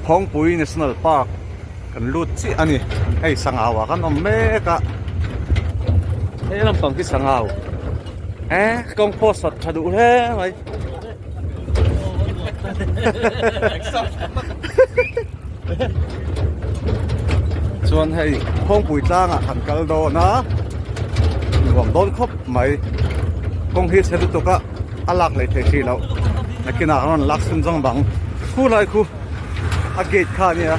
Phawngpui National Park kan lut chiah a ni hei sangau ah kan awm mek a he lampang hi sangau eh kawng pawh sawt tha duh hle mai chuan hei Phawngpui tlangah kan kal dawn a nuam dawn khawp mai kawng hi chhe lutuk a a lak leh thei hrih loh nakinah a rawn lak chhun zawng bang khu lai khu a gate kha a nia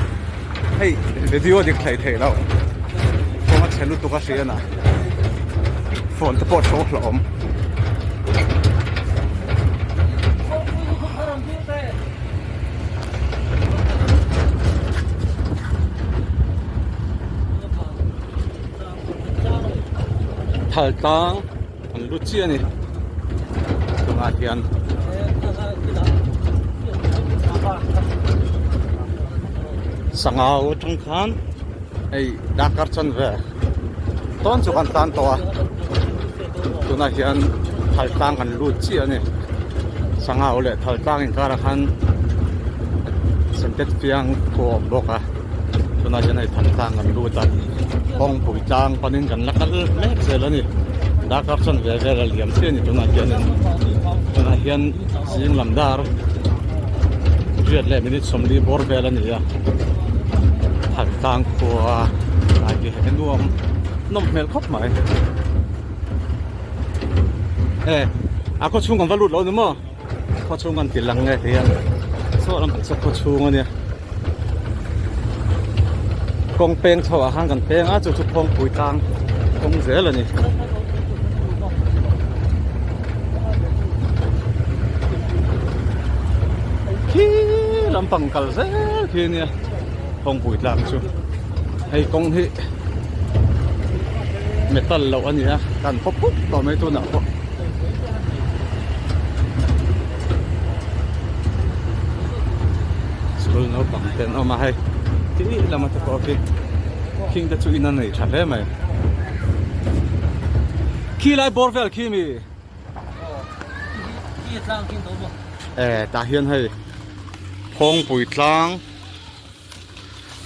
hei video a dik thlei theih loh kawng a chhe lutuk a hriat a phone te pawh a tho hlawm. Thal tlang an lut chiah a ni tunah hian sangau atang khan hei darkar chanve tawn chu kan tan tawh a tunah hian thal tlang kan lut chiah a ni sangau leh thal tlang inkarah khan sentet fiang khu a awm bawk a tunah hian hei thal tlang kan lut a kawngpui tlang panin kan la kal mek zel a ni darkar chuan ve vel a liam chiah a ni tunah hianin tunah hian zing lam dar riat leh minute sawmli bawr vel a ni a thal tlang khua lai hi hei nuam nawm hmel khawp mai e a khaw chhung kan va lut lo ni maw khaw chhung kan ti lang nge ti hian saw lam pang saw khaw chhung a nia kawng peng chho ah khan kan peng a chu chu phawngpui tlang kawng zel a ni. Khi lampang kal zel khi a nia phawngpui tlang chu hei kawng hi metal loh a ni a kan pawp pawp tawh mai tunah pawh. School naupang te an awm a hei khi lama te pawh khi khing te chu in a nei tha hle mai khi lai bawr vel khi mi e tah hian hei Phawngpui tlang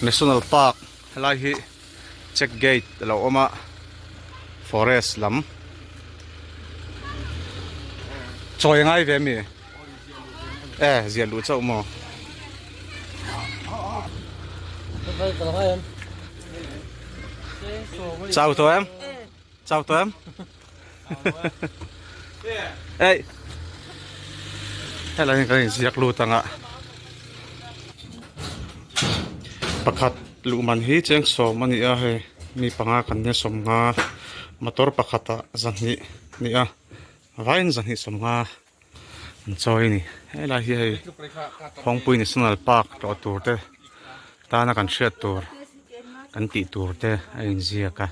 National Park helai hi check gate a lo awm a forest lam chawi ngai ve mi e ziah luh chauh maw chau tawh em chau tawh em ei helai hi kan inziak lut ang a pakhat luh man hi cheng sawm a ni a hei mi panga kan nia sawmnga motor pakhatah zahnih a ni a vaiin zahnih sawmnga an chawi a ni helai hi hei Phawngpui National Park tlawh tur te tana kan hriat tur kan tih tur te a inziak a.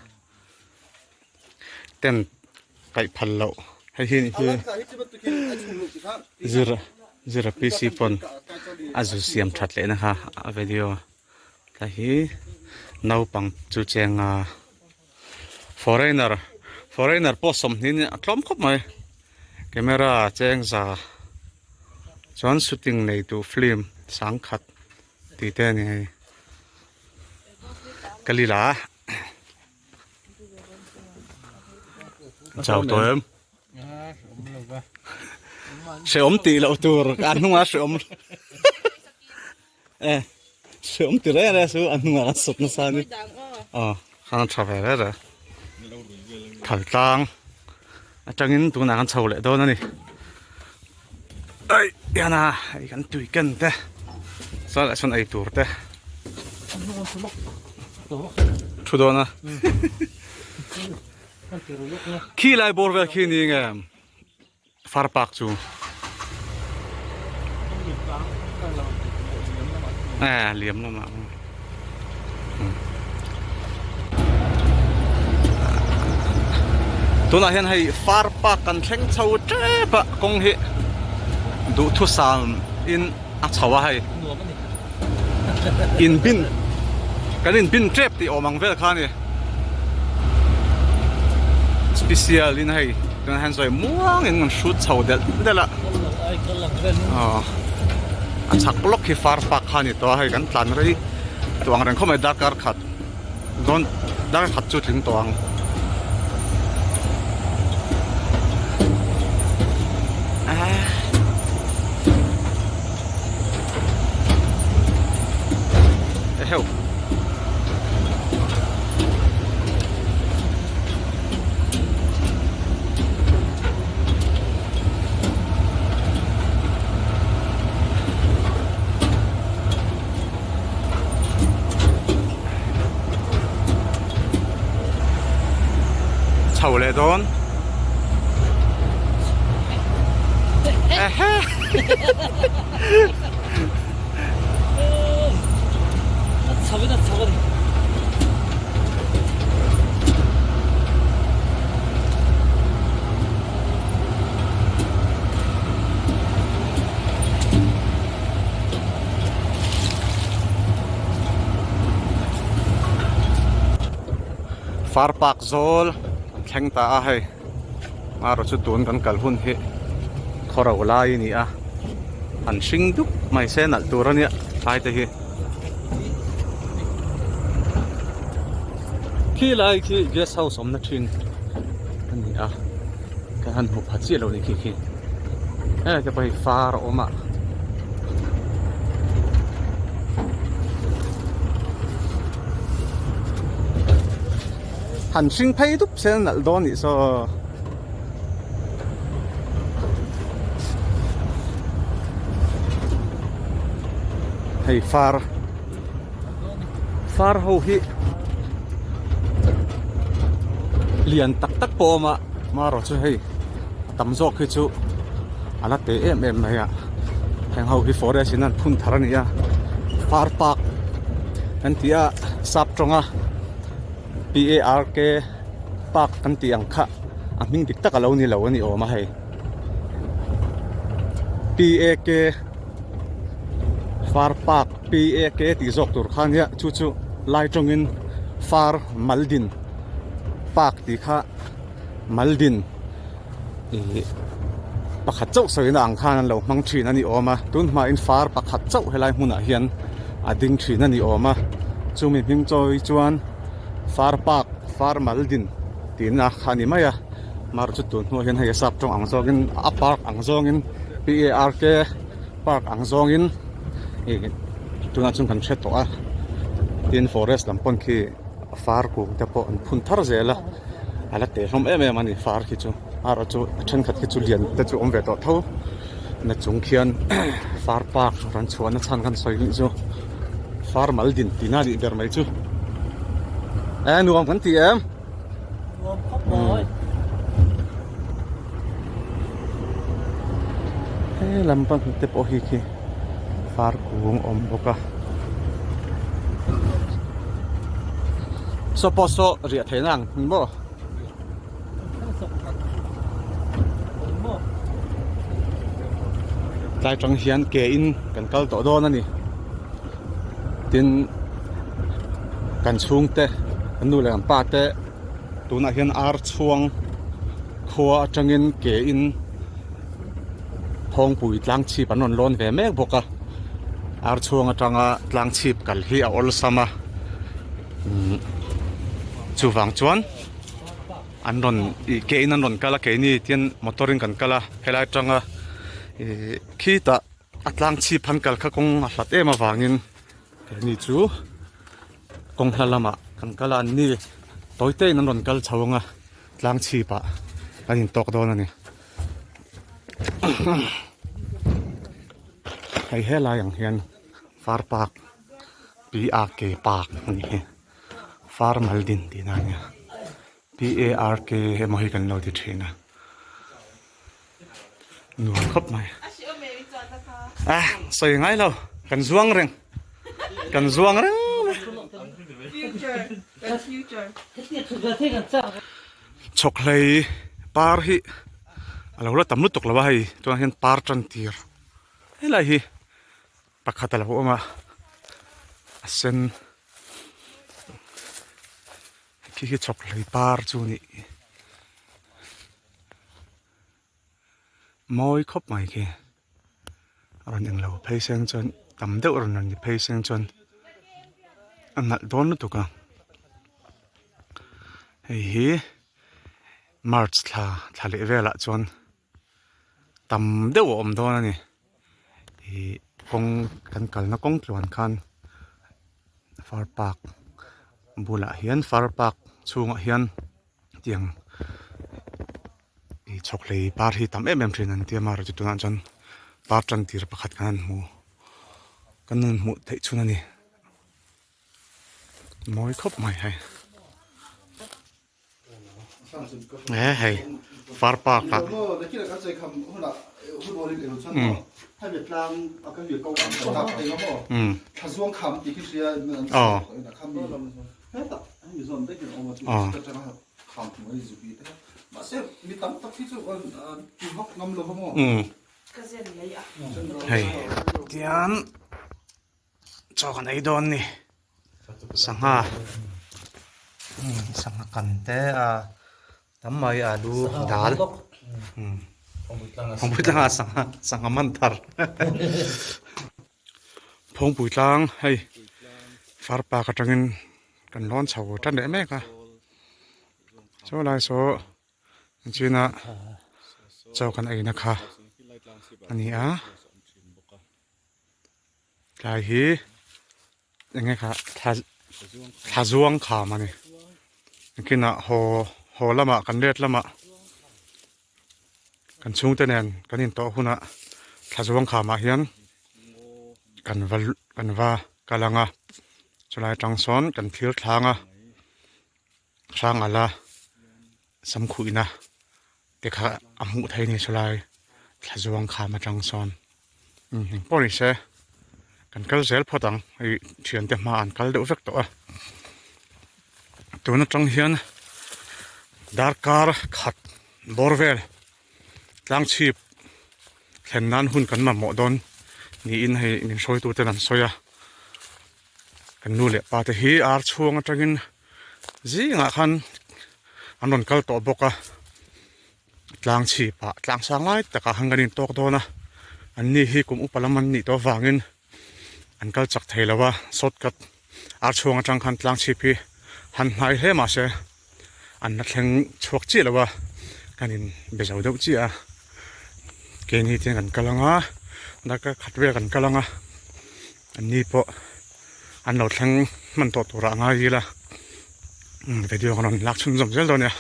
Tent kaih phal loh hei hi hi zir zir a PC pawn a zu siam that leh na kha a video hei hi naupang chu cheng a foreigner foreigner pawh sawmhnih a tlawm khawp mai camera cheng za chuan shooting nei tu film sangkhat tih te a ni hei ka lila. Chau tawh em? Hreawm tih loh tur a hnungah hreawm e hreawm ti reng reng su a hnungah kan sawp nasa a ni aw khan a tha ve reng reng thal tlang atangin tunah kan chho leh dawn a ni ai yana hei kan tui ken te chuan leh sawn ei tur te thu dawn a khi lai bawr vel khi ni nge far park chu e liam lamah Tunah hian hei far park kan thleng chho tep a kawng hi duhthusam in a chho a hei in bin kan in bin tep tih awm ang vel kha a ni special in hei tunah hian sawi muang in kan hrut chho delh delh a aw. A chhak lawk hi far park kha a ni tawh a hei kan tlan rei tawh ang reng khawp mai darkar khat dawn darkar khat chu tling tawh ang. Eheu. Chho leh dawn. Ehe. Far park zawl an thleng ta a hei marawh chu tun kan kal hun hi khawro lai a ni a an hring dup mai se nalh tur a nia thlai te hi. Khi lai khi guest house awmna thin a ni a ka han hmu pha chiah lo ni khi khi helai te pawh hi far a awm a. Han hring phei dup se a nalh dawn nih saw. Hei far far ho hi lian tak tak pawh a awm a marawh chu hei a tam zawk hi chu a la te em em mai a heng ho hi forest in an phun thar a ni a far park an tih a sap tawnga P A R K park kan tih ang kha a hming dik tak a lo ni lo a ni awm a hei P A K far park P A K tih zawk tur kha nia chu chu lai tawngin far maldin park tih kha maldin ih pakhat chauh sawina ang khan an lo hmang thin a ni awm a tun hmain far pakhat chauh helai hmunah hian a ding thin a ni awm a chumi hming chawi chuan far park far maldin tihna kha a ni mai a mar chu tun hnuah hian hei a sap tawng ang zawngin a park ang zawngin P A R K park ang zawngin ih tunah chuan kan hre tawh a tin forest lam pawn khi far kung te pawh an phun thar zel a. A la teh hlawm em em a ni far khi chu erawh chu a thenkhat khi chu lian te chu awm ve tawh tho na chung khian far park rawn chhuahna chhan kan sawi nih chu far mal din tihna a nih ber mai chu e nuam kan ti em nuam khawp mai he lam pang te pawh hi khi far kung awm bawk a saw pawh saw riah theihna ang ni maw tlai tang hian ke in kan kal tawh dawn a ni tin kan chhungte kan nu leh kan pa te tunah hian ar chhuang khua atangin ke in Thawngpui tlang chhip an rawn lawn ve mek bawk a ar chhuang atanga tlang chhip kal hi a awlsam a chuvang chuan an rawn ih ke in an rawn kal a keini tian motor in kan kal a helai atanga ih khitah a tlang chhip han kal kha kawng a hlat em avangin keini chu kawng hla lamah kan kal a an ni tawi te in an rawn kal chho ang a tlang chhip ah kan intawk dawn a ni. Hei helai ang hian far park P A K park a nih hi far mal din tihna a nia P A R K emaw hi kan lo ti thin a nuam khawp mai a sawi ngai lo kan zuang reng kan zuang reng mai chhawkhlei par hi a lo la tam lutuk lo a hei tunah hian par tan tir helai hi pakhat a lo awm a a sen khi khi chhawkhlei par chu a nih mawi khawp mai khi. A rawn englo phei seng chuan tam deuh a rawn ni phei seng chuan a nalh dawn lutuk a hei hi march thla thla leh velah chuan tam deuh a awm dawn a ni ih kawng kan kalna kawng tluan khan far park bulah hian far park chhungah hian tiang ih chhawkhlei par hi tam em em thin an tia marawh chu tunah chuan par tan tir pakhat kan han hmu kan han hmuh theih chhun a ni mawi khawp mai hei. He hei far park ah aw hei tian Chaw kan ei dawn ni sangha sangha kan te a tam mai alu dal phawngpui tlangah sangha sangha man thar phawngpui tlang hei far park atangin kan lawn chho tan leh mek a chaw lai saw china chaw kan eina kha a ni a. Tlai hi eng nge kha thla thla zuang kham a ni nakinah haw haw lamah kan let lamah kan chhungte nen kan intawh hunah thla zuang khamah hian kan va kan va kal ang a chulai atang sawn kan thlir thlang a hrang ala samkhuihna te kha a hmuh theih a ni chulai thla zuang kham atang sawn engpawh ni se kan kal zel phawt ang hei thiante hma an kal deuh vek tawh a tun atang hian darkar khat bawr vel tlang chhip thlen nan hun kan mamawh dawn niin hei min hruaitu ten an sawi a kan nu leh pa te hi ar chhuang atangin zingah khan an rawn kal tawh bawk a tlang chhipah tlang sang lai takah khan kan intawk dawn a an ni hi kum upa lam an nih tawh avangin an kal chak thei lo a shortcut ar chhuang atang khan tlang chhip hi han hnai hle mahse an la thleng chhuak chiah lo a kan in be zo deuh chiah a keini te kan kal ang a darkar khat vel kan kal ang a an ni pawh an lo thleng hman tawh turah a ngai ila video kan rawn lak chhunzawm zel dawn nia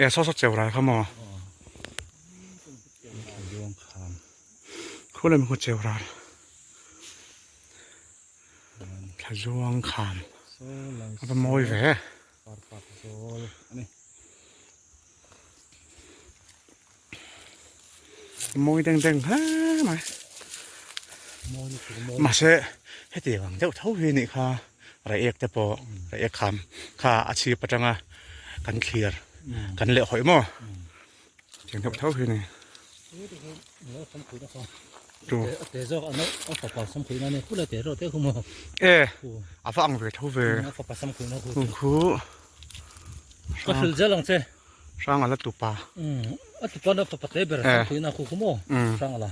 e saw saw cheu ral kha maw khulai mi khaw cheu ral. Thla zuang khan a va mawi ve. Mawi deng deng hle mai. Mahse heti ang deuh tho hi nih kha reiek te pawh reiek kham kha a chhip atanga kan thlir kan leh hawih maw. Tiang deuh tho hi ni. E a va ang ve tho ve. Khu. Hrang ala tupa. A tupa na fapa te ber samkhuina khu khu maw. Hrang ala.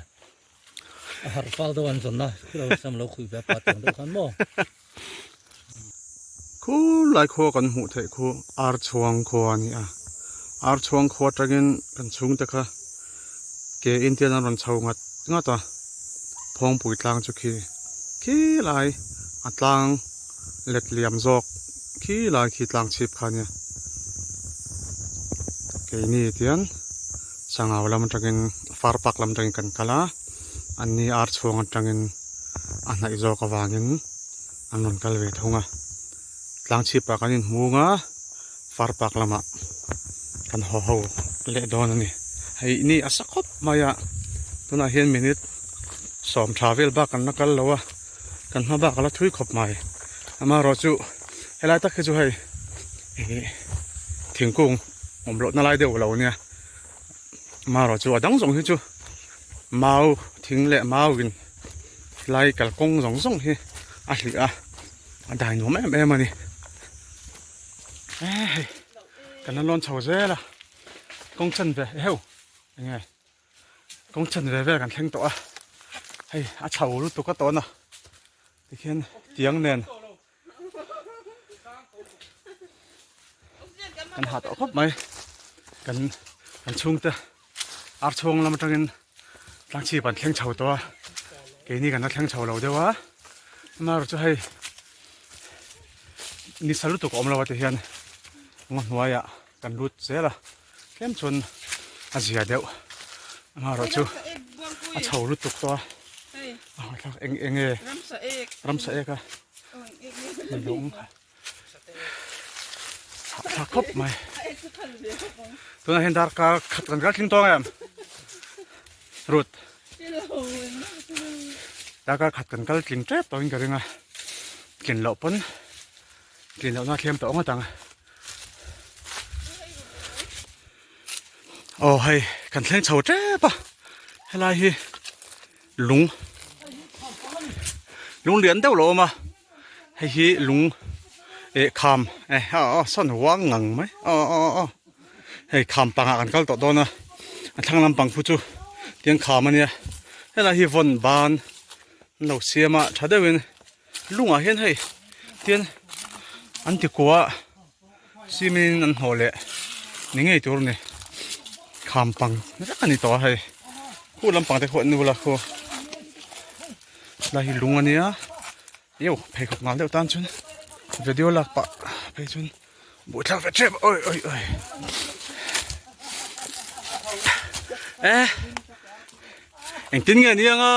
A har fal deuh an zawn na khu lo sam lo khui ve pa tiang deuh khan maw. Khu lai khua kan hmuh theih khu ar chhuang khua a ni a, ar chhuang khua atangin kan chhungte kha ke in tian an rawn chho ngat ngat a, phawngpui tlang chu khi khi lai a tlang let liam zawk khi lai khi tlang chhip kha a nia keini tian sangau lam atangin far park lam atangin kan kal a anni ar chhuang atangin a hnaih zawk avangin an rawn kal ve thung a tlang chhip ah kan inhmung a far park lamah kan haw ho leh dawn a ni hei ni a sa khawp mai a tunah hian minute sawm tha vel bak kan la kal lo a kan hma bak a la thui khawp mai amaherawh chu helai tak hi chu hei ih thingkung awm lohna lai deuh lo nia amaherawh chu a dang zawng hi chu mau thing leh mau in lai kalkawng zawng zawng hi a hlih a a dai nuam em em a ni e hei kan la lawn chho zel a kawng chan ve eheu eng nge. Kawng chan ve vel kan thleng tawh a, hei a chho lutuk a tawn a, tikhian tiang nen kan ha tawh khawp mai, kan kan chhungte ar chhung lam atangin tlangchhip an thleng chho tawh a, keini kan la thleng chho lo deuh a, amaherawhchu chu hei nisa lutuk a awm lo a tihian ngaw hnuaiah kan lut zel a. Tlem chuan a zia deuh amaherawhchu a chho lutuk tawh a a hahthlak eng eng nge ramsa ek a lung hahthlak khawp mai tunah hian darkar khat kan kal tling tawng em Ruth darkar khat kan kal tling tep tawhin ka ring a tlin loh pawn tlin lohna a thlem tawh ngawt ang. Aw hei kan thleng chho tep a helai hi lung lung lian deuh lo awm a hei hi lung eh kham eh a aw sawn huang ngang mai aw aw aw hei kham pangah kan kal tawh dawn a a thlang lampang khu chu tiang kham a nia helai hi vawn ban an lo siam a tha deuhin lungah hian hei tian an ti kua cement in an hnawh leh ni ngei tur a ni kham pang vek a ni tawh a hei khu lampang te khu an ni bula khu lai hi lung a nia io pheikhawk ngal deuh tan chuan video lak pah phei chuan buaithlak ve tep oi oi oi e engtin nge ni anga.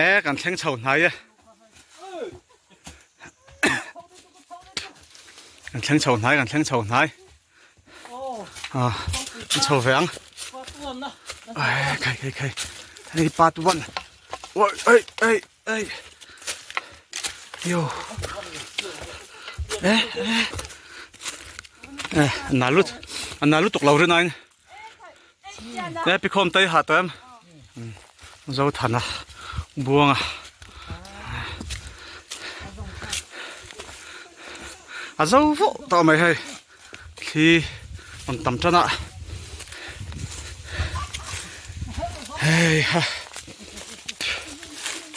E kan thleng chho hnai e kan thleng chho hnai kan thleng chho hnai a kan chho ve ang ai khai khai khai hei part 1 oi oi oi oi yo e e e na lut na lut tuk lo rin ain He pi khawm tai ha tawh em Zothana buanga a zo vawh tawh mai hei thli rawn tam tan a hei ha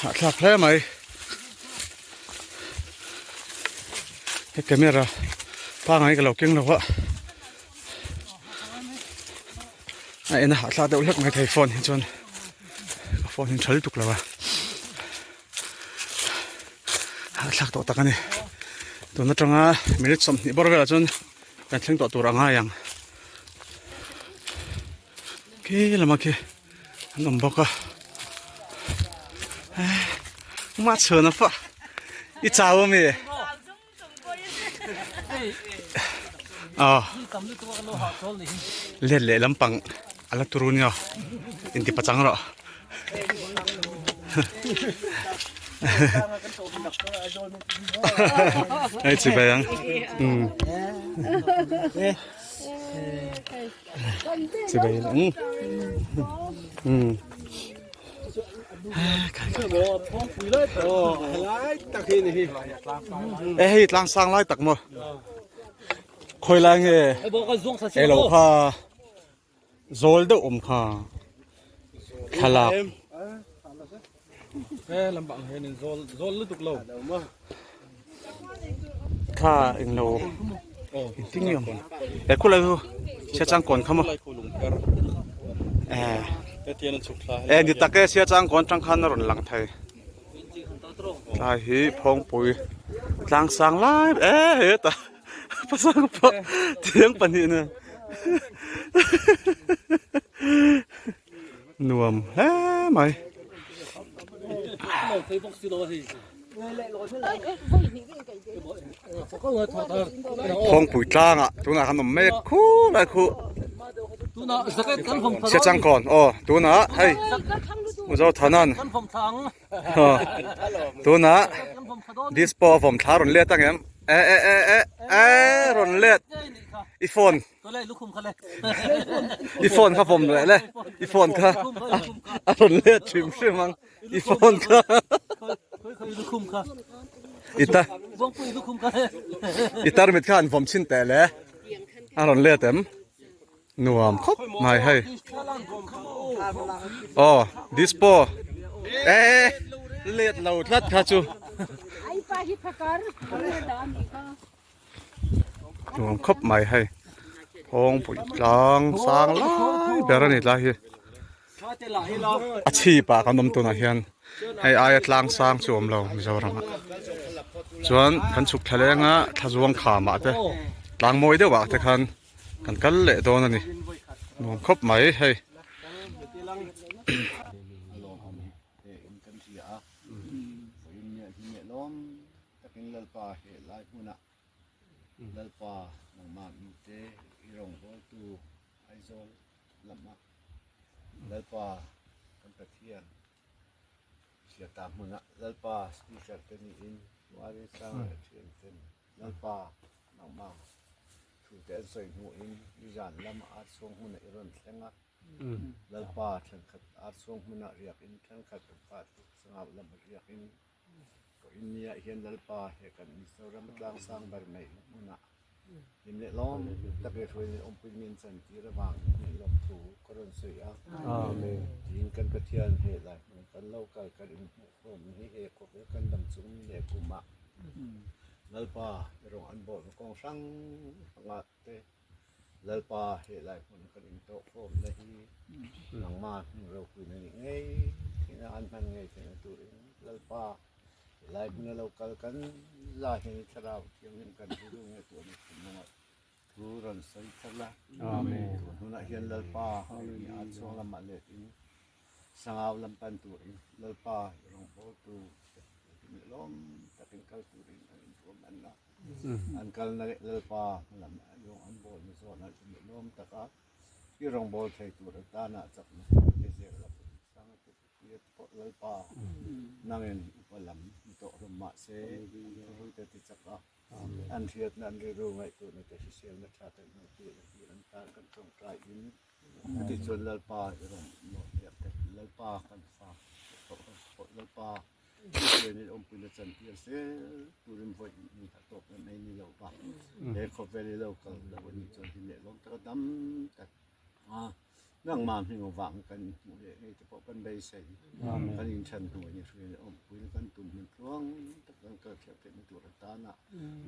hahthlak hle mai he camera pangai ka lo keng lo a. A en a hahthlak deuh hlek mai thei phone hi chuan ka phone hi tha lutuk lo a hahthlak tawh tak a ni tun atanga minute 20 bawr velah chuan kan thleng tawh tur a ngai ang khi lama khi an awm bawk a mah chhuan a fa i chau ami. Let leh lampang a la turu nia inti pachang rawh. Hei chi bai ang. Chi bai ang. E hei tlang sang lai tak maw khawi lai nge e lo kha zawl deuh awm kha thlalak kha englo engtin nge awm e khulai chu siachang kawn kha maw e ni tak e siachang kawn atang khan a rawn lang thei tlai hi phawngpui tlang sang lai e hetah pasang pawh thiang pahnih nen nuam hle mai. Phawngpui tlangah tunah khan awm mek khur lai khu Siachangkawn aw tunah hei Zothanan tunah dispo a vawm thla rawn let ang em e e e e e rawn let i phone i phone kha vawm leh le i phone kha a rawn let hrim hrim ang. I phone kha. I ta. I tarmit kha an vawm chin teh le. A rawn let em. Nuam khawp mai hei. Aw dispo e let lo tlat kha chu. Nuam khawp mai hei. Phawngpui tlang sang lai ber a ni tlai hi. A chhip ah kan awm tunah hian hei aia tlang sang chu awm lo Mizoram ah chuan kan chhuk thla leng a thla zuang kham ah te tlang mawi deuh ah te khan kan kal leh dawn a ni nuam khawp mai hei. Lalpa kan Pathian hriata hmunah Lalpa speaker te niin Muari sang leh thian ten Lalpa nangmah thu te an sawi hmuhin nizan lama ar chhuang hmunah i rawn thleng a, Lalpa thenkhat ar chhuang hmunah riakin thenkhat an fate sangau lama riakin Inniah hian Lalpa he kan Mizoram tlangsang ber mai na hmunah hlim leh lawm tak leh hruai leh awmpui min chantir avang in lawm thu ka rawn sawi a. Amen. Tiin kan Pathian he lai hmun kan lo kal kan inhmuhkhawm hi he khawvel kan dam chung ni leh kumah Lalpa i rawng an bawlna kawng hrang hrangah te Lalpa he lai hmun kan intawhkhawmna hi nangmah hming ropuina nih ngei theihna an hman ngei theihna turin Lalpa he lai hmuna lo kal kan la hian i thlarau thianghlim kan rilru nge tuah ni thinlungah thu rawn sawi thar la. Tun hunah hian Lalpa hei a chhuang lamah let in Sangau lam pan turin Lalpa i rawngbawltu te lawm takin kal turin an intuam an la. An kalna leh Lalpa hmalam ah rawng an bawlna zawn ah chu lawm taka i rawngbâwl thei tur atana chakna te zel la pawh sang te puia te pawh Lalpa nangin upa lam ni tawh hlawm mah se an thurui te ti chak a, an hriatna an rilru ngaihtuahna te hriselna tha te hmuh tir a tir an tan kan tawngtai in chuti chuan Lalpa i rawn nawhhliak te Lalpa kan fa pawh Lalpa Pathianin awmpuina chantir zel turin vawi ni kha tawk em ei ni lo va, he khawvel i lo kal lo a nih chuan hi leh lawm taka dam tak a nangmah hming avang kan inhmuh leh ngei te pawh kan beisei kan inthen hnu a ni hruai leh awmpuina kan tum hmun tluang tak kan kal theuh theihna tur atana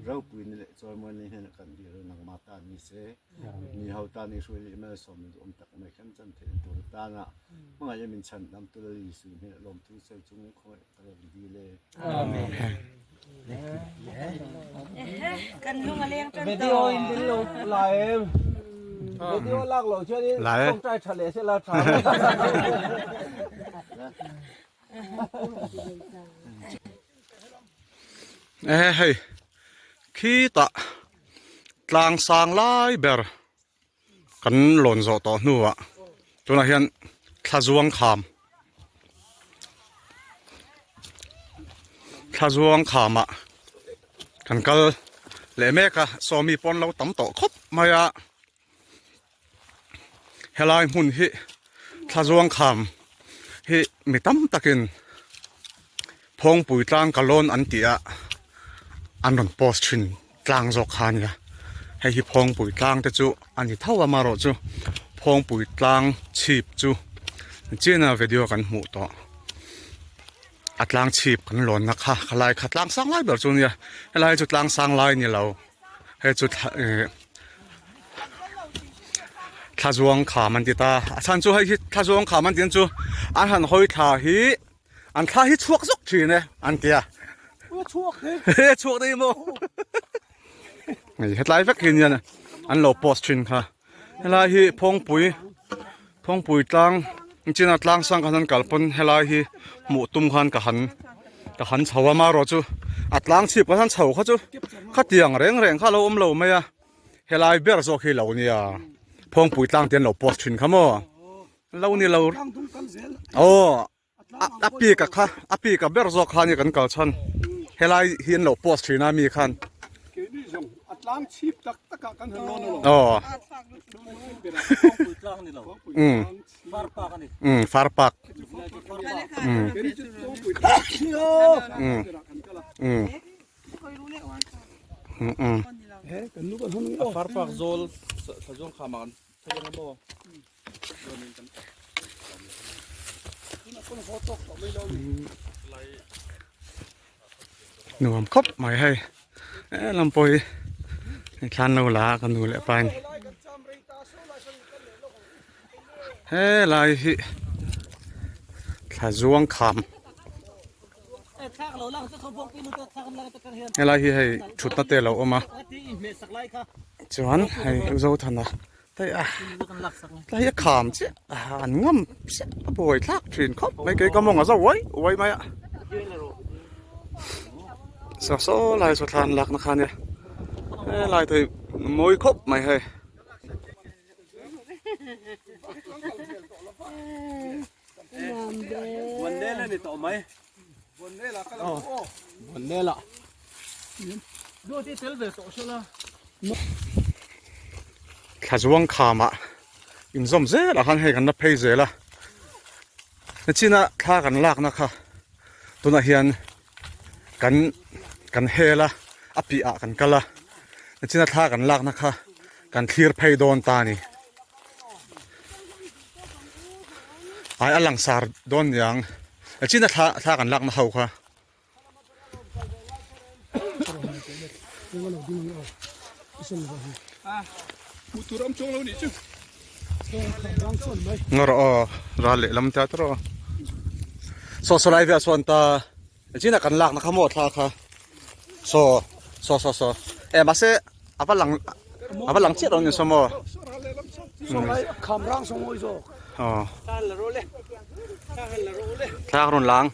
ropuina leh chawimuanna hian kan dil a nangmah tan ni se mi ho tan i hruai leh malsawmna duhawm tak mai kan chan theihna tur atana Hmangaih min chhan dam tul a Jesuh hnenah lawmthu sawi chung khawngaih ka lo dil e. Amen. Kan lung a leng tan Video in din lo la em. Video lak lo chuan in tawngtai tha leh se la tha. E hei khitah tlang sang lai ber Kan lawn zawh tawh hnuah tunah hian thla zuang kham thla zuang khamah kan kal leh mek a sawmi pawn lo tam tawh khawp mai a helai hmun hi thla zuang kham hi mi tam takin Phawngpui tlang ka lawn an tih a an rawn post thin tlang zawk kha a nia hei hi Phawngpui tlang te chu a ni tho a amaherawh chu Phawngpui tlang chhip chu china video kan hmuh tawh a tlang chhip kan lawn na kha khalai kha tlang sang lai ber chu a nia helai chu tlang sang lai a ni lo hei chu thla ih thla zuang kham an ti ta a chhan chu hei hi thla zuang kham an tih na chu an han hawi thla hi. An thla hi chhuak zawk thin e an tia. Chhuak he. Chhuak dei maw. Hei hetlai vek hi nian an lo post thin kha. Helai hi Phawngpui Phawngpui tlang china tlang sang khan an kal pawn helai hi hmuh tum khan ka han ka han chho a marawh chu a tlang chhip khan chho kha chu khatiang reng reng kha lo awm lo mai a. Helai ber zawk hi lo nia Phawngpui tlang te an lo post thin kha maw. Lo ni lo. Aw a pik a kha a pik a ber zawk kha ania kan kal chhan helai hi an lo post thin a mi khan aw um far park um um um um far park zawl thla zawng kha mah kan. Nuam khawp mai hei he lam pawh hi thlan lo la a ka nu leh pa in helai hi thla zuang kham helai hi hei thutna te a lo awm a chuan hei Zothana Hei a tlai a kham chiah a an ngam chiah a buai thlak thin khawp mai kei ka mawng a zo uai uai mai a saw saw lai saw thlan lakna kha ania helai te hi mawi khawp mai hei. Thla zuang khamah inzawm zelah khan hei kan la phei zel a nichina thla kan lakna kha tunah hian kan kan hel a a piahah kan kal a nichina thla kan lakna kha kan thlir phei dawn ta a ni. Ai a langsar dawn niang china thla thla kan lakna ho kha. Ngaw rawh aw ral leh lam te tawh saw saw lai velah sawn ta china kan lakna kha maw thla kha saw saw saw saw e mahse a va lang a va lang chiah lo ni saw maw aw thla rawn lang.